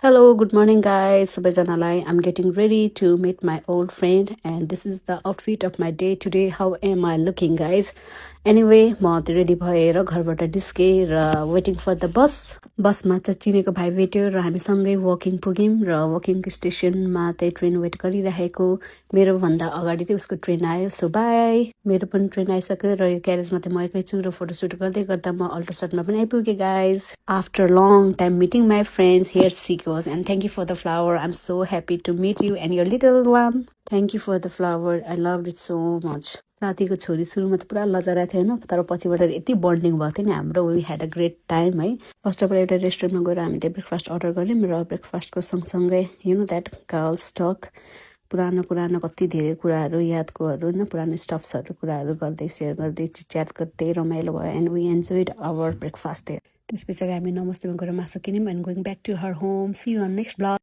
Hello, good morning, guys. Subhajanalai. I'm getting ready to meet my old friend, and this is the outfit of my day today. How am I looking, guys? Anyway, म त ready भएर घरबाट निस्केँ र waiting for the bus बसमा त चिनेको भाइ भेट्यो र हामी सँगै वकिङ पुग्यौँ र वकिङ स्टेसनमा चाहिँ ट्रेन वेट गरिरहेको मेरो भन्दा अगाडि चाहिँ उसको ट्रेन आयो सो बाई मेरो पनि ट्रेन आइसक्यो र यो क्यारेजमा चाहिँ म एक्लै छु र फोटोसुट गर्दै गर्दा म अल्ट्रासाउन्डमा पनि आइपुगेँ guys after long time meeting my friends here see goes and thank you for the flower I am so happy to meet you and your little one thank you for the flower I love it so much साथीको छोरी सुरुमा त पुरा लजारहेको थियो होइन तर पछिबाट यति बन्डिङ भएको थियो नि हाम्रो we had a great time है फर्स्ट अफ अल एउटा रेस्टुरेन्टमा गएर हामीले ब्रेकफास्ट अर्डर गऱ्यौँ र ब्रेकफास्टको सँगसँगै you know that girls talk पुरानो पुरानो कति धेरै कुराहरू यादकोहरू होइन पुरानो स्टफ्सहरू कुराहरू गर्दै सेयर गर्दै चिटच्याट गर्दै रमाइलो भयो and we enjoyed our breakfast there त्यस पछाडि हामी नमस्तेमा गएर मासु किन्यौँ and going back to her home see you on next blog